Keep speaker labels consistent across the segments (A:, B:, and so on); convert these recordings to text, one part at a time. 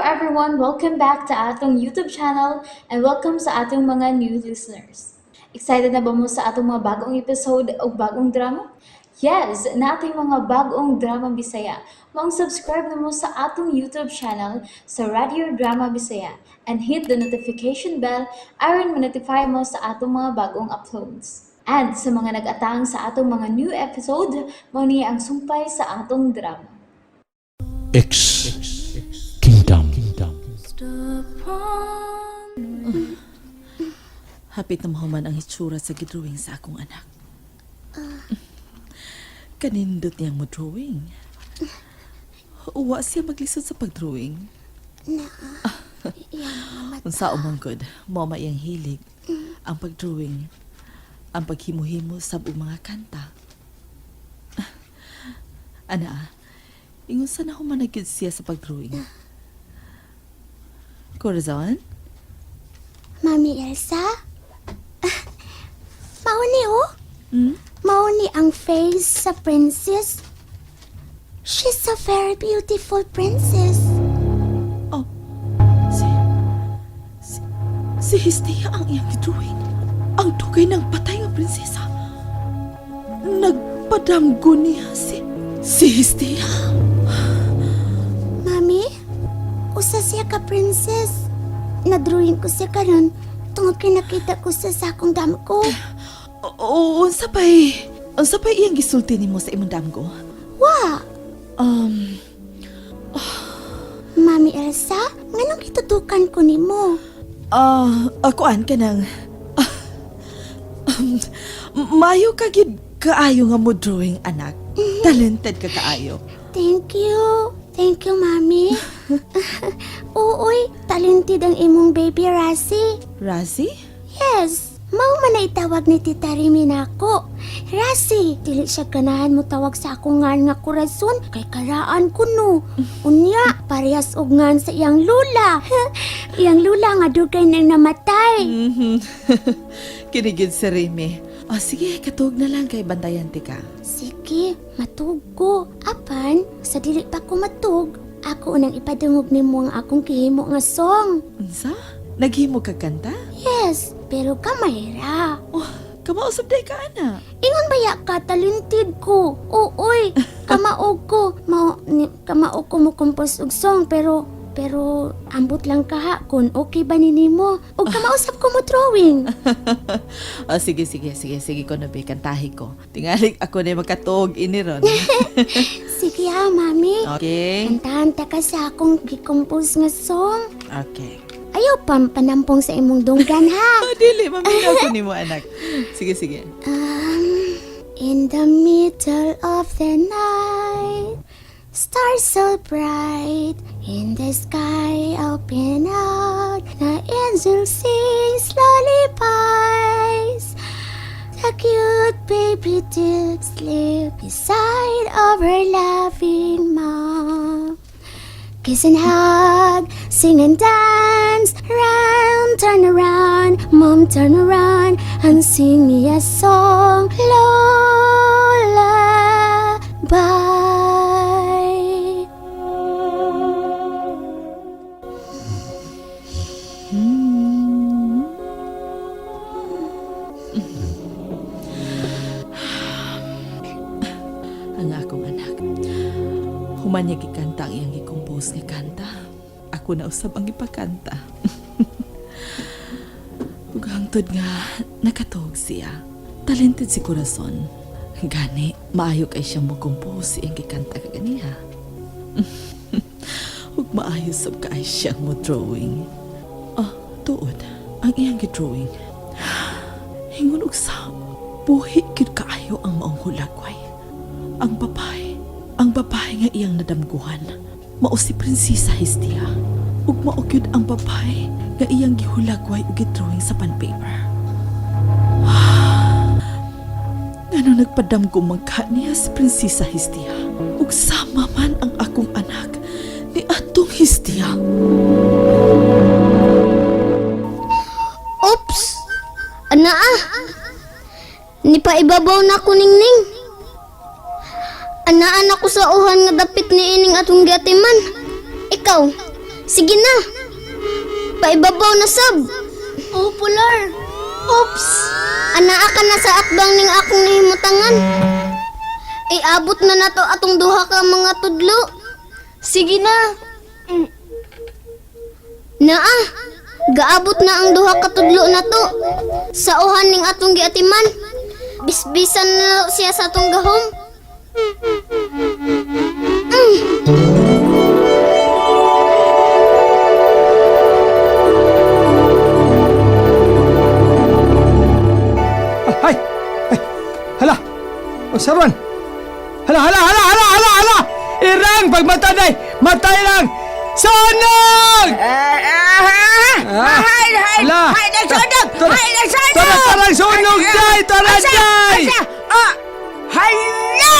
A: Everyone! Welcome back to atong YouTube channel and welcome sa atong mga new listeners. Excited na ba mo sa atong mga bagong episode o bagong drama? Yes, naa tay mga bagong drama Bisaya. Maong subscribe na mo sa atong YouTube channel sa Radio Drama Bisaya and hit the notification bell aron ma-notify mo sa atong mga bagong uploads. And sa mga nag-atang sa atong mga new episode, mao ni ang sumpay sa atong drama.
B: X Kingdom.
C: Hapit na mahuman ang hitsura sa gidrawing sa akong anak. Kanindot niyang mo drawing. Uwa siya maglisod sa pagdrawing. Unsa man gud, mao man iyang hilig ang pagdrawing, ang paghimo-himo sab og mga kanta. Ana, ingon sa nahuman na gyud siya sa pagdrawing. Corazon?
D: Mami Elsa? Mao ni oh.
C: Hmm?
D: Mao ni ang face sa princess. She's a very beautiful princess.
C: Oh, si Hestia ang iyang gidrawing. Ang dugay ng patay nga prinsesa. Nagpadamgo niya si Hestia.
D: Mami, usa siya ka princess. Nadrawing ko siya karon tungod kay nakita ko sa akong damgo.
C: Oo, unsa pay iyang gisulti nimo sa imong damgo?
D: Wa, Mami Elsa, nganong gitutukan ko nimo?
C: Ah, akuan ka nang maayo ka gid kaayo nga mo drawing, anak. Talented ka kaayo.
D: Thank you. Thank you, Mami. Uuy, talented ang imong baby Rasi.
C: Razi?
D: Yes, mao man na itawag ni Tita Remy nako. Rasi, dili siya ganahan mo tawag sa akong ngan nga Corazon kay karaan ko no. Unya, parehas og ngan sa iyang lula. Iyang lula nga dugay nang namatay.
C: Kini gyud si Remy. Oh, sige, katug na lang kay bantayan ti ka.
D: Sige, matug ko. Apan, sa dili pa ko matug, ako unang ipadungog nimo ang akong gihimo nga song.
C: Unsa? Naghimo ka kanta?
D: Yes, pero kamay ra.
C: Oh, kamausap day ka, ana.
D: Ingon baya ka, talented ko. Ooy, kamaog ko. Mao, ni, kamaog ko mo compose og song, pero ambot lang ka ha kung okay ba ni nimo. Og kamausap ko mo drawing.
C: Oh, sige, sige, sige, sige ko na be, kantahi ko. Tingali ako na makatuog ini ron.
D: Sige ha, Mami.
C: Okay.
D: Kantahan ta ka sa akong gi-compose nga song.
C: Okay.
D: Ayaw pa panampong sa imong dunggan ha.
C: Oh, dili, maminaw ko nimo, anak. Sige, sige.
D: In the middle of the night, stars so bright in the sky open out, the angel sings lullabies. The cute baby did sleep beside of her loving mom. Kiss and hug, sing and dance, round, turn around, Mom, turn around and sing me a song, lullaby.
C: Ang akong anak. Human niya gikanta ang iyang gi-compose nga kanta. Ako na usab ang ipakanta. Ug hangtod nga nakatuog siya. Talented si Corazon. Gani, maayo kay siya mo compose iyang gikanta kaganiha. Ug maayo sab kay siyang mo drawing. Ah, tuod. Ang iyang gi-drawing. Ingon og sa buhi gyud kaayo ang maong hulagway. Ang babae nga iyang nadamguhan, mao si Prinsesa Hestia. Ug mao gyud ang babae nga iyang gihulagway ug gidrawing sa paper. Ngano nagpadamgo man ka niya si Prinsesa Hestia? Ug sama man ang akong anak ni atong Hestia.
E: Oops! Ana ah! Nipaibabaw na ko ningning. Anaan ako sa uhan nga dapit ni ining atong giatiman. Ikaw, Sige na. Paibabaw na sab. Oh, Polar. Oops. Anaa ka na sa atbang ning akong nahimutangan. Iabot na nato atong duha ka mga tudlo. Sige na. Naa, gaabot na ang duha ka tudlo na to. Sa uhan ning atong giatiman. Bisbisan na siya sa atong gahom.
F: Ay! Ay! Hala! O saron! Hala, hala, hala, hala, hala, hala! Irang! Pagmata day! Matay lang! Sunog! Ah.
G: Hay, hay,
F: Hala!
G: hay, nagsunog!
F: Tara-
G: Hay, nagsunog!
F: Tara, tara, sunog, day! Tara,
G: Asa,
F: day!
G: asa, ah, hala!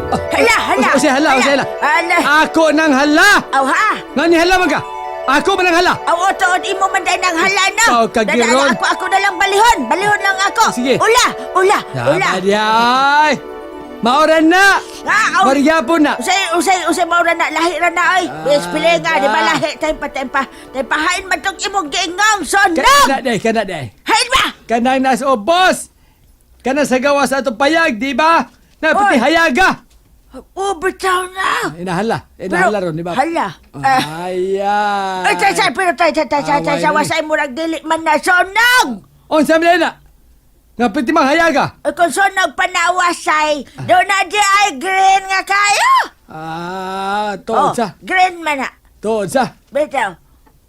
G: Hala, hala!
F: O, hala, o, hala.
G: Hala!
F: Ako nang hala!
G: Aw, ha?
F: Nga ni hala man ka? Ako man ang hala!
G: Aw, otoon imo man day nang hala na.
F: Ikaw, kagiron.
G: Dada, ako, ako na lang balihon. Balihon lang ako.
F: Sige.
G: Ula, ula, ula.
F: Dapat ay! Maoran na!
G: Ah, aw.
F: Maryapon na!
G: Usay, usay, usay, maura na, lahi ra na, oy. Wes, pili nga, di ba,
F: ah.
G: lahi, tempa, tempa. Tempa, hain man tong imong giingong, sunog!
F: Kana day, kana day.
G: Hain ba?
F: Kanang nasa ubos! Kanang sa gawas sa atong payag, di ba? Na pati
G: Oy.
F: hayaga!
G: Oh, bitaw na.
F: Inahala. Inahala ron, di ba?
G: Hala. Ah.
F: Ayan.
G: Ay, tay, tay, pero tay, tay, tay, tay, tay,
F: Away
G: sa
F: na ni.
G: wasay murag dili man na sunog!
F: Unsa man na? Nga pati mang hayaga.
G: Ay, kung sunog pa na wasay, doon na di ay green nga kayo!
F: Ah, tuod sa.
G: Green man na.
F: Tuod sa.
G: Bitaw.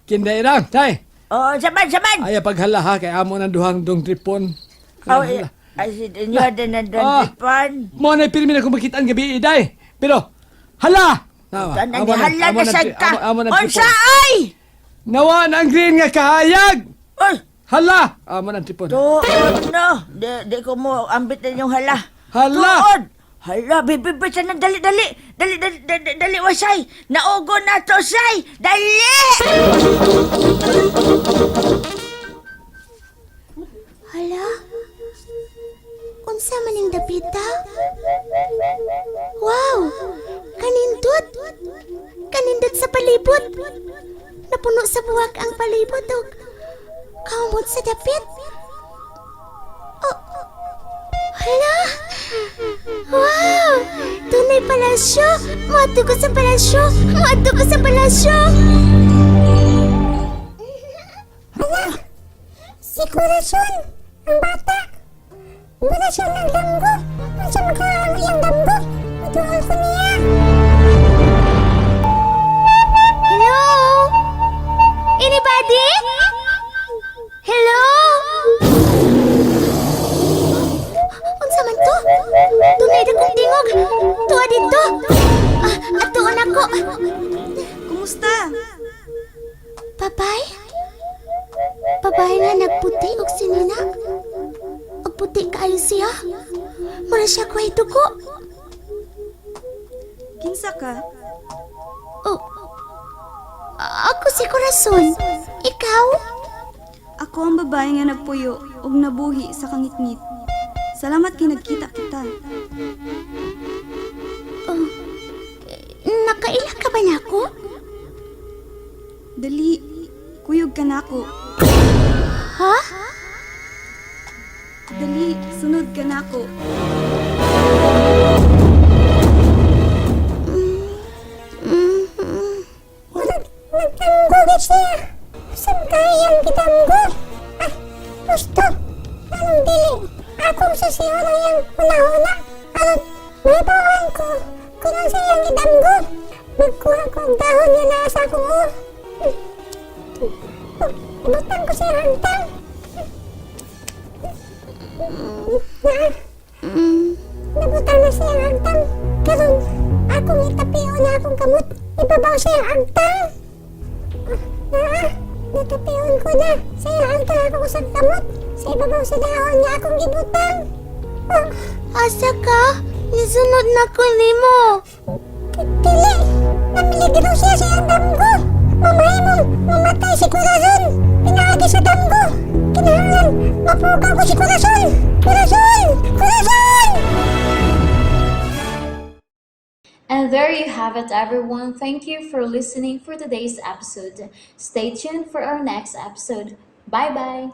F: Kinday lang, tay.
G: Oh, saman, saman.
F: Ay, paghala ha, kay amo ng duhang dong tripon.
G: Oh, eh, ay, si inyo din na doon,
F: Ah.
G: Tripon.
F: Mo na pirmi na kung makitaan gabi, iday. Pero, hala! Nawa,
G: Tanan
F: amo
G: ni
F: na-
G: hala
F: amo
G: na
F: na
G: sad
F: tri-
G: ka.
F: Amo, amo na
G: Unsa
F: tripon.
G: ay?
F: Nawa na ang green nga kahayag!
G: Uy,
F: Hala! Amo na ang tripon.
G: tuod no. Di, di ko mo ambit na yung hala.
F: Hala!
G: Tuod! Hala, bibi, bibi, sana dali, dali. Dali, dali, dali, dali, wasay. Naugo na to, say. Dali!
D: Hala? Unsa man ning dapita? Wow! Kanindot! Kanindot sa palibot! Napuno sa buwak ang palibot og kaumot sa dapit. Oh, hala! Wow! Tunay palasyo! Moadto ko sa palasyo! Moadto ko sa palasyo! Hala! Si Corazon! Ang bata! Wala siya ng damgo! Unsa makaang iyang damgo? Maduol ko niya! Hello? Anybody? Hello? Unsa man to? Tunay na kong tingog! Tuwa dito! Ah, atuon ako!
H: Kumusta?
D: Babay? Babay nga nagputi og sinina. Og puti kaayo siya. Mura siya kuhay dugo.
H: Kinsa ka?
D: Oh, ako si Corazon. Ikaw?
H: Ako ang babae nga nagpuyo ug nabuhi sa kangitngit. Salamat kay nagkita kita.
D: Oh, nakaila ka ba nako?
H: Dali, kuyog ka nako.
D: Ha?
H: Dali, sunod ka nako.
D: Nagtanggo gid siya. Saan kayang gitanggo? Ah, gusto. Anong dili? Akong susiyon ang iyang una-una. Aron, may bawang ko. Kung ang siyang gitanggo. Magkuha ko ang dahon niya na sa akong ulo. Ibutang ko siya hantang. Na, nabutang na siya ang hantang. Karon, akong itapion na akong kamot. Ibabaw siya ang hantang. Ah, natapion ko na. Sa iyang ako sa kamot. Sa ibabaw sa dahon niya akong gibutang. Oh, asa ka? Nisunod na ko nimo. Dili, namiligro siya sa iyang damgo. Mamahimong, mamatay si Corazon. Pinaagi sa damgo. Kinahanglan, mapugaw ko si Corazon. Corazon! Corazon!
A: And there you have it, everyone. Thank you for listening for today's episode. Stay tuned for our next episode. Bye bye.